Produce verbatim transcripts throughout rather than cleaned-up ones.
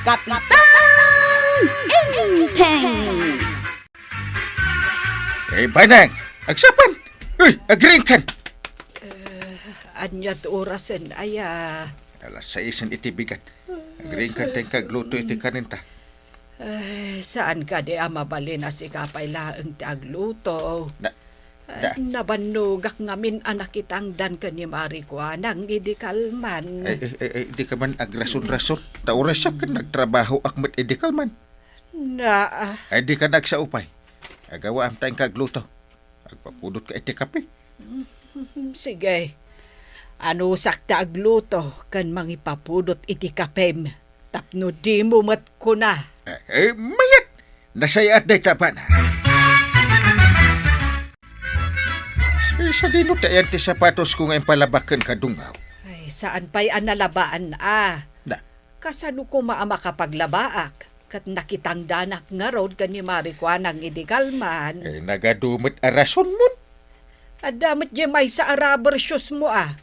Kapitan Enteng! Eh, Banang, agsapan! Uy, agriingkan! Eh, ania ti orasen, aya? Alas saisen iti bigat. Agriingkan ta inka agluto iti kaninta. Eh, saan kadi a mabalin a sika pay laeng ti agluto? Na, Eh, da. Nabannogak ngamin a nakitangdan ken ni Mari Kuanang idi kalman. Ay, ay, ay, ay, dika man agrason-rason. Ta uray siak ken nagtrabahoak met idi kalman. Na, ah. Ay, dika nagsaupay. Agawaam ta inka agluto. Agpapudotka iti kape. Sige. Anusak ti agluto ken mangipapudot iti kapem. Tapno dimo met kuna. Eh, eh, mayat! Nasayaat dayta, Banang. Eh, sadino ti ayan ti sapatosko nga impalabak kenka, dungaw? Ay, saan pay a nalabaan, a. Na. Kasano koma a makapaglabaak? Ket nakitangdanak ngarud ken ni Mari Kuanang idi kalman. Eh, nagadu met a rasonmon. Adda met diay maysa a rubber shoes mo, a.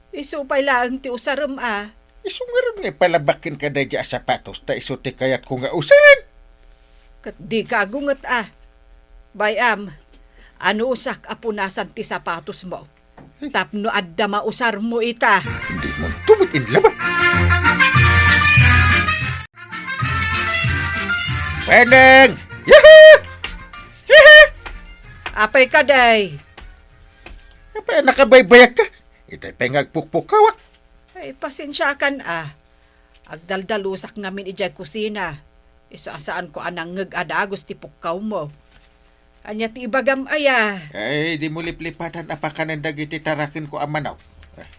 Isu pay laeng ti usarem, a. Isu ngarud nga ipalabak kenka daydiay a sapatos ta isu ti kayatko nga usaren. Ket dika agunget, a. Bay-am, anusak a punasan ti sapatosmo tapno adda mausarmo ita. Dimonto met inlaba. Banang! Yahoo! Yahoo! Apay kadi? Apay a nakabaybayagka? Itay pay nga agpukpukawak. Ay, pasensiakan, a. Agdaldalusak ngamin idiay kusina. Isu a saanko a nangngeg a dagus ti pukkawmo. Ania ti ibagam, aya? Ay, dimo liplipatan a pakanen dagiti tarakenko a manaw. Eh,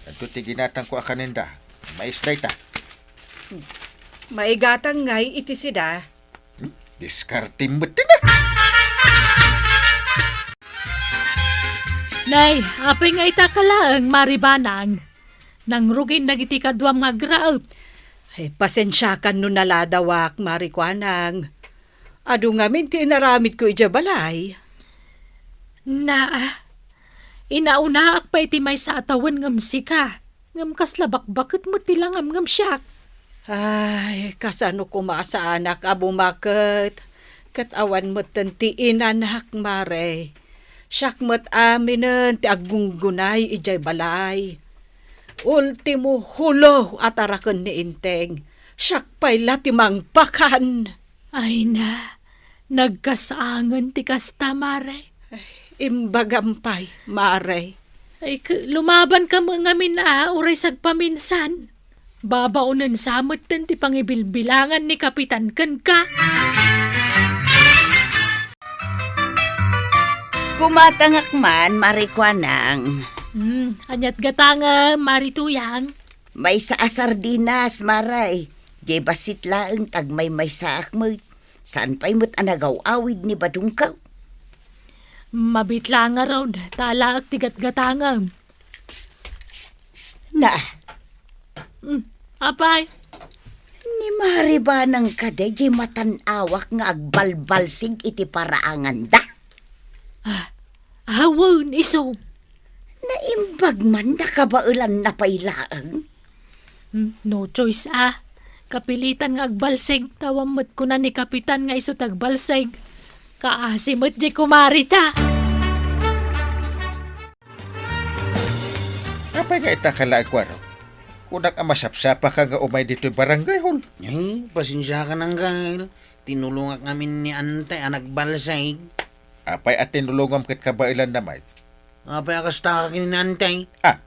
adto ti ginatangko a kanenda. Mais dayta. Maigatang ngay iti sida. Hmm? Diskarte met ti na. Nay, apay nga ita ka laeng, Mari Banang? Nangrugin dagiti kaduam nga agraep. Ay, pasensiakan no naladawak, Mari Kuanang. Adu ngamin ti inaramidko idiay balay. Naa, inaunaak pay ti maysa a tawen ngem sika. Ngem kasla bakbaket met ti langam ngem siak. Ay, kasano koma saanak a bumaket? Ket awan metten ti inanak, Mare. Siak met aminen ti aggunggunay idiay balay. Ultimo hulo a taraken ni Enteng. Siak pay la ti mangpakan. Ay na, nagkasangen ti kasta, Mare. Ay, imbagam pay, Mare. Ay, k-, lumabanka met ngamin a, uray sagpaminsan. Babaonen sa metten ti pangibilbilangan ni Kapitan kenka. Gumatangak man, Mare Kuanang. Hmm, aniat gatangem, Mare Tuyang? Maysa a sardinas, Mare. Diay bassit laeng ti agmaymaysaak met. Saan pay met a nagaw-awid ni badongko. Mabit la ngarud, ta alaek ti gatgatangem. Na. Hmm, apay? Ni Mare Banang kadi diay matan-awak nga agbalbalsig iti paraanganda? Ah, awan, isu. Naimbag man, nakabaelanna pay laeng. Hmm, no choice, a. Kapilitan nga agbalsig, ta awan met kuna ni Kapitan nga isu ti agbalsig. Kaasi met diay kumarita. Apay nga ita ka laeng, Kuarog? Kunak a masapsapaka nga umay ditoy barangay hall. Ay, pasensiakan, Angkel. Tinulongak ngamin ni Ante a nagbalsig. Apay a tinulongam ket kabaelanna met? Apay a kasta ken ni Ante? Ah.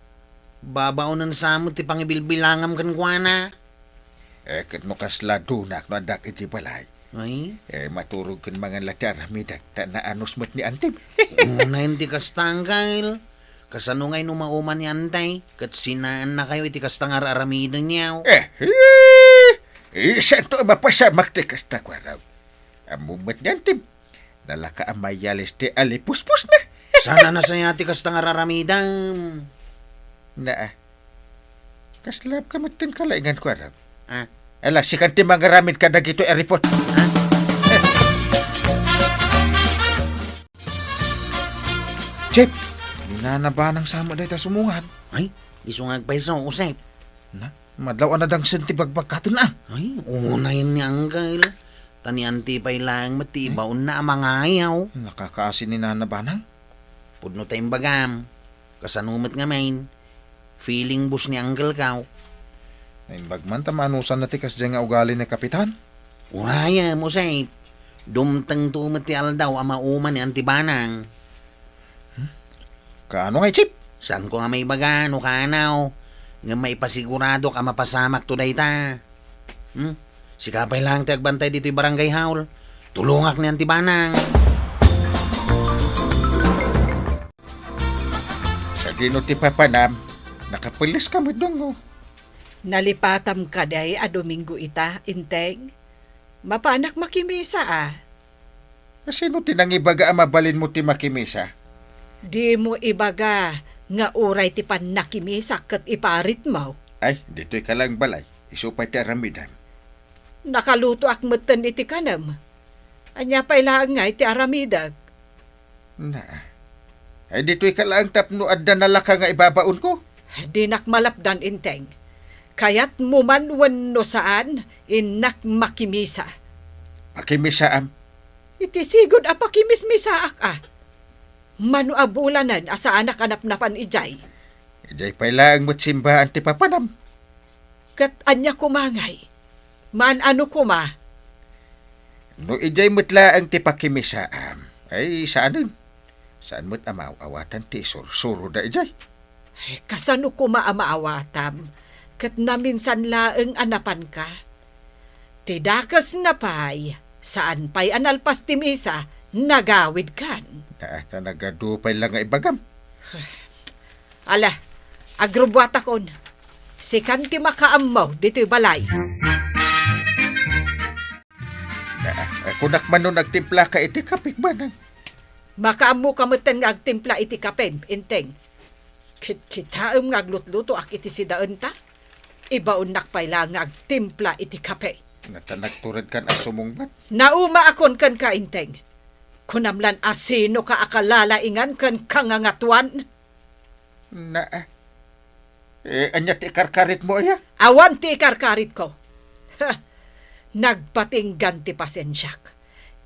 Babaonen sa met ti pangibilbilangam kenkuana. Eh, ket no kasla dunak no addak iti balay. Ay? Eh, maturog ken mangan la ti aramidak, ta naanus met ni Antim. Unayen ti kasta, Angkel. Kasano ngay no mauma ni Antay? Ket sinaannakayo iti kasta nga ar-aramidenyo? Eh, eh, eh, santo a mapasamak ti kasta, Kuarog. Ammom met ni Antim. Nalaka a mayalis ti alipuspos na. Sana nasaya ti kasta nga ar-aramidem. Naa. Kasla ka metten kalaingan, Kuarog. Ah. Ala, sikan ti mangaramid kadagitoy a report. Ah? Chef, ni Nana Banang sa met dayta sumungan. Ay, isu nga agpayso, Josep. Na? Madlaw a nadangsen ti bagbagkatenna. Ay, unayen ni Angkel. Ta ni Auntie pay laeng met ti ibaonna a mangayaw. Nakakaasi ni Nana Banang. Pudno ta imbagam. Kasano met ngamin? Feeling boss ni Angkel kaw. Naimbag man ta manusanna ti kasdiay nga ugali ni Kapitan. Urayem, Josep. Dumtengto met ti aldaw a mauma ni Auntie Banang. Kaano ngay, Chief? Saanko a maibaga no kaanaw, ngem maipasigurado a mapasamakto dayta. Hmm? Sika pay laeng ti agbantay ditoy barangay hall. Tulongak ni Auntie Banang. Sadino ti papanam? Nakapeles ka met, Dong, oh. Nalipatam kadi a Domingo ita, Enteng? Mapanak makimisa, a. Sino ti nangibaga a mabalinmo ti makimisa? Dimo ibaga nga uray ti pannakimisa ket iparitmo. Ay, ditoy ka laeng balay. Isu pay ti aramidem. Nakalutoak metten iti kanem. Ania pay laeng ngay ti aramidek? Na. Ay, ditoy ka laeng tapno adda nalaka nga ibabaonko? Dinak malapdan, Enteng. Kayatmo man wenno saan, innak makimisa. Pakimisaam? Iti sigud a pakimismisaak, a. Mano a bulanen a saanak a napnapan idiay? Idiay pay laeng met simbaan ti papanam. Ket ania koma ngay? Maan-ano koma? No idiay met laeng ti pakimisaam, ay saanen. Saan met a maaw-awatan ti isursuroda idiay. Ay, kasano koma a maawatam? Ket naminsan laeng a napanka. Ti dakesna pay, saan pay a nalpas ti misa, nagawidkan. Naa, ta nagadu pay la nga ibagam. Ala, agrubbuatakon. Sikan ti makaammo ditoy balay. Naa, kunak man no agtimplaka iti kape, Banang. Makaammoka metten nga agtimpla iti kapem, Enteng. Kitkitaem nga aglutlutoak iti sidaenta. Ibaonnak pay la nga agtimpla iti kape. Nata, nagturedkan a sumungbat. Naumaakon kenka, Enteng. Kunam lan a sinoka a kalalaingan ken kangangatuan. Na, eh, ania ti ikarkaritmo, aya? Awan ti ikarkaritko. Ha! Nagpatinggan ti pasensiak.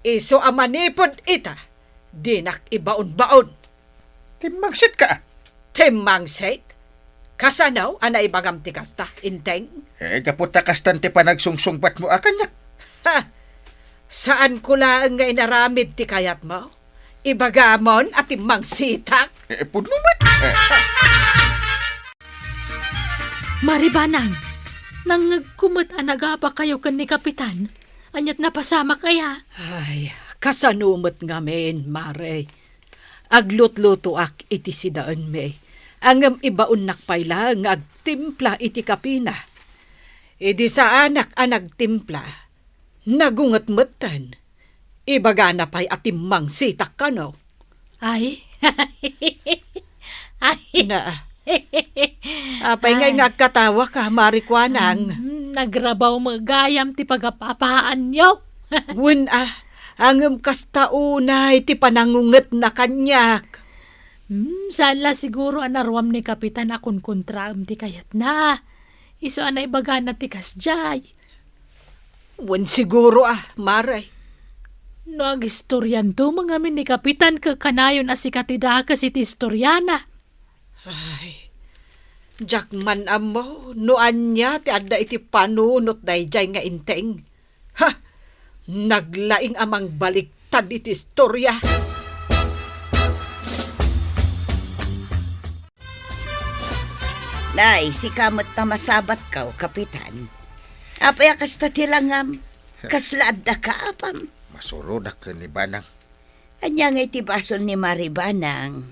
Isu a manipud ita, dinak ibaon-baon. Timmangsitka, a. Timmangsit? Kasano a naibagam ti kasta, Enteng? Eh, gapu ta kastan ti panagsungsungbatmo a kaniak. Ha! Saanko laeng nga inaramid ti kayatmo? Ibagamon a timmangsitak? Eh, pudno met. Eh. Mari Banang, nangngegko met a nagabakayo ken ni Kapitan. Aniat napasamak aya? Ay, kasano met ngamin, Mare? Aglutlutoak iti sidaenmi, ngem ibaonnak pay laeng nga agtimpla iti kapina. Idi saanak a nagtimpla, nagunget metten. Ibagana pay a timmangsitak kano. Ay. Ay. Na. Apay ngay nga agkatawaka, Mari Kuanang? Mm, nagrabaw met gayam ti pagapapaanyo. Wen a, ngem kasta unay ti panangungetna kaniak. Mm, saan la siguro a naruam ni Kapitan a kunkontraem ti kayatna. Isu a naibagana ti kasdiay. Wen siguro a, Mare. No agistorianto met ngamin ni Kapitan, kanayon a sika ti dakes iti istoriana. Ay, diak man ammo no ania ti adda iti panunot daydiay nga Enteng. Ha! Naglaing a mangbaliktad iti istoria. Nay, sika met ta masabatko, Kapitan. Apay a kasta ti langam? Kasla addaka, apam? Masurodak ken ni Banang. Ania ngay ti basol ni Mari Banang?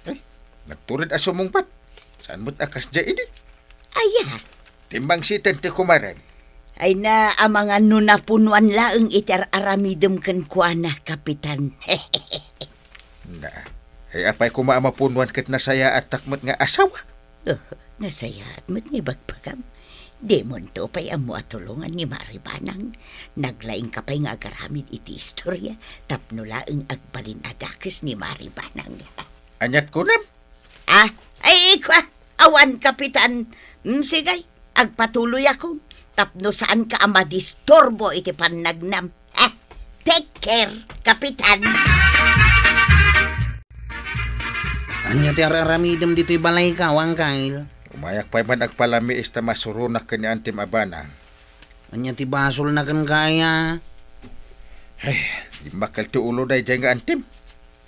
Eh, nagtured a sumungbat. Saan met a kasdiay idi? Aya? Timmangsiten ti kumarem. Ay na, amangan no napunuan laeng iti ar-aramidem kenkuana, Kapitan. Na, ay apay koma a mapunuan ket nasayaattak met nga asawa? Oh, nasayaat met nga ibagbagam. Dimonto pay ammo a tulongan ni Mari Banang. Naglaingka pay nga agaramid iti istoria tapno laeng agbalin a dakes ni Mari Banang. Aniat kunam? Ah, ay, ikua. Awan, Kapitan. Mm, sige, agpatuloyakon tapno saanka a madisturbo iti pannagnam. Eh, take care, Kapitan. Ania ti ar-aramidem ditoy balaykaw, Angkel? Umayak pay man agpalamiis ta masuronak ken ni Antim a banang. Ania ti basolna kenka aya? Ay, dimmakkel ti ulo daydiay nga Antim.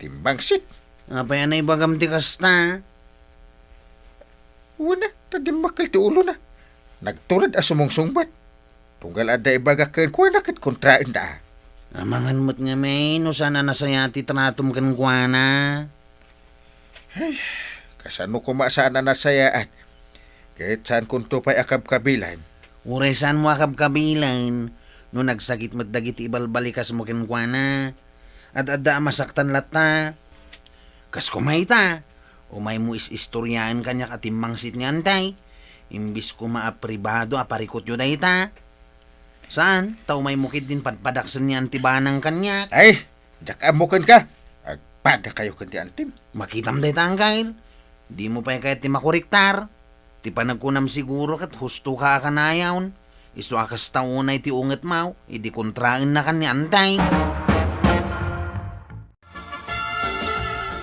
Timbangsit. Apay a naibagam ti kasta? Wen a, ta dimmakkel ti ulona. Nagtured a sumungsungbat. Tunggal adda ibagak kenkuana ket kontraenna. Amangan met ngamin no saan a nasayaat ti tratom kenkuana. Ay, kasano koma saan a nasayaat? Ket saankonto pay a kabkabilan. Uray saanmo a kabkabilan no nagsakit met dagiti ibalbalikasmo kenkuana. Ad-adda a masaktan latta. Kas koma ita, umaymo is-istoriaen kaniak a timmangsit ni Antay. Imbis koma a pribado a parikutyo dayta. Saan, ta umaymo ketdin padpadaksen ni Anti Banang kaniak. Ay, diak ammo kenka. Agpadakayo ken ni Antim. Makitam dayta, Angkel. Dimo pay kayat ti makoriktar. Ti panagkunam siguro ket husto ka a kanayon. Isu a kasta unay ti ungetmo, idi kontraennakan ni Antay.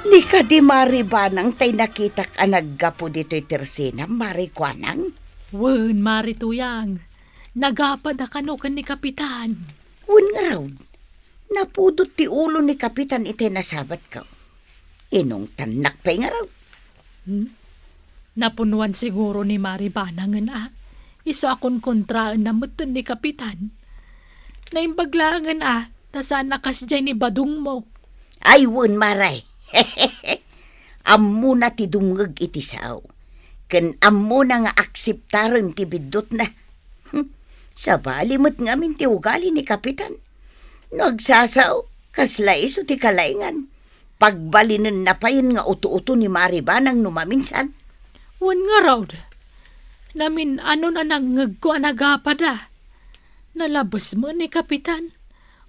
Ni kadi Mari Banang tay nakitak a naggapu ditoy tersenam, Mari Kuanang? Wen, Mari Tuyang. Nagapad a kano ken ni Kapitan. Wen ngarud, napudot ti ulo ni Kapitan itay nasabatko. Inungtannak pay ngarud. Hmm? Napunuan siguro ni Mari Banangen a. Isu a konkontraenna metten ni Kapitan. Naimbag laengen a, ta saan a kasdiay ni badongmo. Ay, wen, Mare. Ammona ti dumngeg iti sao. Ken ammona nga akseptaren ti biddutna. Hmm, sabali met ngamin ti ugali ni Kapitan. No agsasao, kasla isu ti kalaingan. Pagbalinenna payen nga uto-uto ni Mari Banang no maminsan. Wen ngarud, namin-anon a nangngegko a nagapada. Nalabes met ni Kapitan.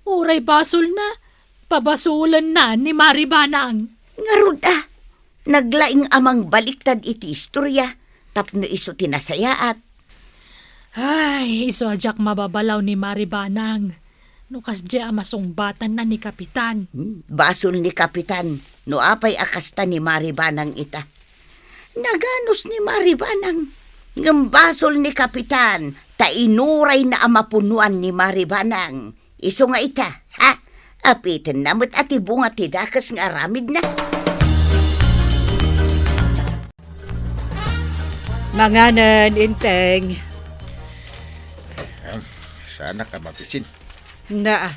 Uray basolna, pabasolenna ni Mari Banang. Ngarud a, naglaing a mangbaliktad iti istorya tapno isu ti nasayaat. Ay, isu a diak mababalaw ni Mari Banang. No kasdiay a masungbatanna ni Kapitan. Hmm, basol ni Kapitan no apay a kasta ni Mari Banang ita. Naganus ni Mari Banang, ngem basol ni Kapitan ta inurayna a mapunuan ni Mari Banang. Isu nga ita, ha? Apitenna met a ti bunga ti dakes nga aramidna. Manganen, Inteng. Ahem, saanak a mabisin. Na,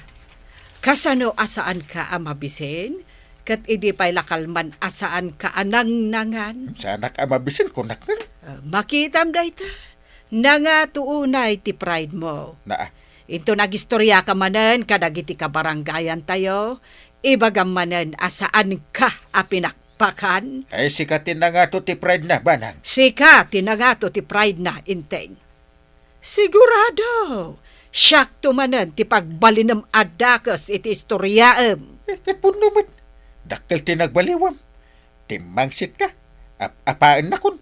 kasano a saanka a mabisin? Ket idi pay la kalman a saanka a nangnangan? Saanak a mabisin, kunak ngarud. Ah, makitam dayta. Nangato unay ti pride mo. Naa. Inton agistoriaka manen kadagiti kabarangayantayo, ibagam manen a saanka a pinakpakan. Ay, sika ti nangato ti pride na, Banang. Sika ti nangato ti pride na, Inteng. Sigurado, siakto manen ti pagbalinem a dakes iti istoriaem. Eh, ket punno met, dakkel ti nagbaliwam. Timmangsitka, ap-apaennakon.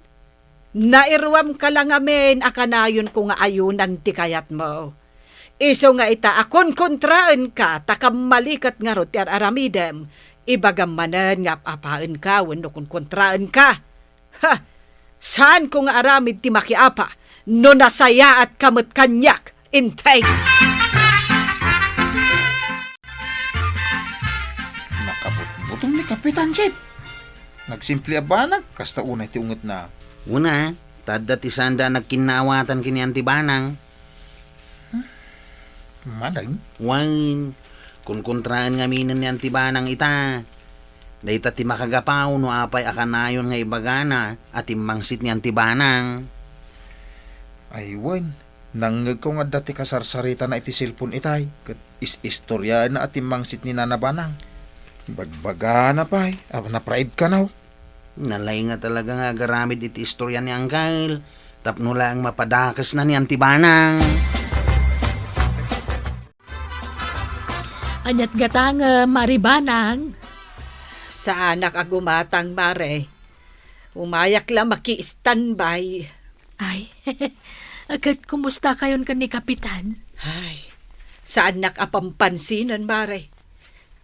Nairuamka la ngamin a kanayonko nga ayunan ti kayatmo. Isu nga ita a konkontraenka ta kammaliket ngarud ti ar-aramidem, ibagam manen nga ap-apaenka wenno konkontraenka. Ha! Saanko nga aramid ti makiapa no nasayaatka met kaniak, Inteng! Nakabutbutong ni Kapitan Chip. Nagsimple a banag, kasta unay ti ungetna. Una, ta adda ti sanda a nagkinnaawatan ken ni Anti Banang. Manag? Wen, konkontraen ngaminen ni Anti Banang ita. Dayta ti makagapu no apay a kanayon nga ibagana a timmangsit ni Anti Banang. Ay, wen. Nangngegko nga adda ti kasarsaritana iti cellphone itay, ket is-istoriaenna a timmangsit ni Nana Banang. Bagbagana pay a napraid kano. Nalaing talaga nga agaramid iti istorya ni Angkel, tapno laeng mapadakesna ni Anti Banang. Aniat gatangem, Mari Banang? Saanak a gumatang, Mare. Umayak la maki-standby. Ay, ket kumusta kayon ken ni Kapitan? Ay, saannak a pampansinan, Mare.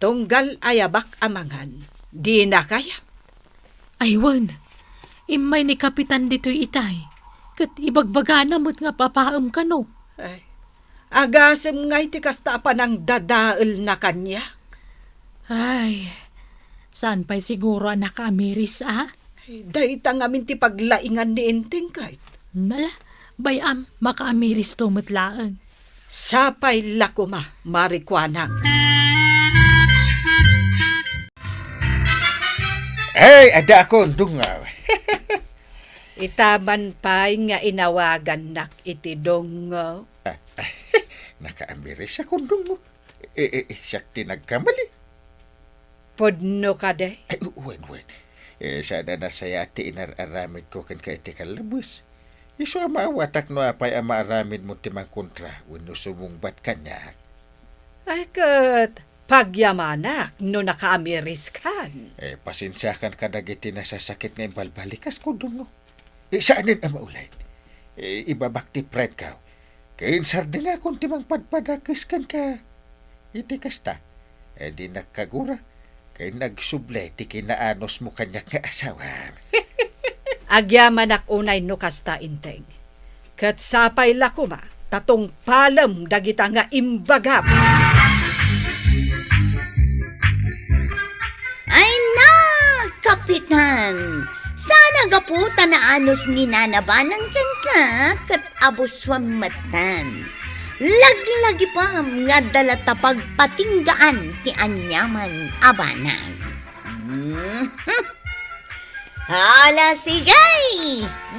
Tunggal ayabak a mangan, dina kayat. Ay wen, immay ni Kapitan ditoy itay, ket ibagbagana met nga papaem kano. Ay, agasem ngay ti kasta a panangdadaelna kaniak. Ay, saan pay siguro a nakaamiris, a? Ay, dayta ngamin ti paglaingan ni Enteng, ket. Nala, bay-am, makaamiristo met laeng. Sapay la koma, Mare Kuanang. Ay, adda a kondongngaw. Ita man pay nga inawagannak iti dongngaw. Ah, ah, nakaamiris a kondongngaw. Eh, eh, eh, siak ti nagkamali. Pudno kadi? Ay, u-, wen, wen. Eh, saan a nasayaat ti inar-aramidko kenka iti kallabes. Isu a maawatak no apay a maaramidmo ti mangkontra wenno sumungbat kaniak. Ay, ket pagyamanak no nakaamiriskan. Eh, pasensiakan kadagiti nasasakit nga imbalbalikas, kondongngaw. Eh, saanen a maulayen. Eh, ibabak ti prideko. Ken sardengakon ti mangpadpadakes kenka. Iti kasta, eh, dinak kagura ken agsubli ti kinaanusmo kaniak nga asawa. Agyamanak unay no kasta, Enteng. Ket sapay la koma ta tungpalem dagita nga imbagam. Ay na, Kapitan! Saan a gapu ta naanus ni Nana Banang kenka ket abusuam metten. Laglagipem nga adda latta pagpatinggaan ti aniaman a banag. Mhm. Hala, sige!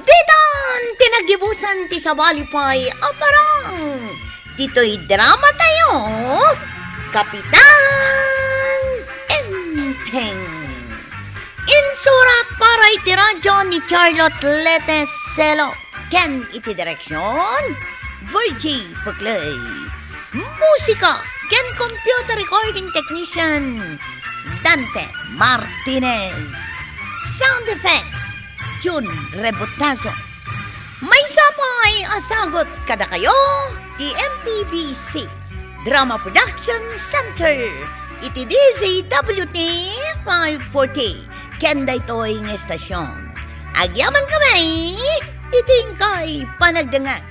Ditan ti nagibusan ti sabali pay a parang. Ditoy dramatayo, Kapitan Enteng. Insurat para iti radyo ni Charlotte Lete Celo ken iti direksion, Virgie Puclay. Musika ken computer recording technician, Dante Martinez. Sound effects, Jun Rebotazo. Maysa pay a sagut kadakayo ti M P B C Drama Production Center iti D Z W T five forty ken daytoy nga estasion. Agyamankami iti inkay panagdengngeg.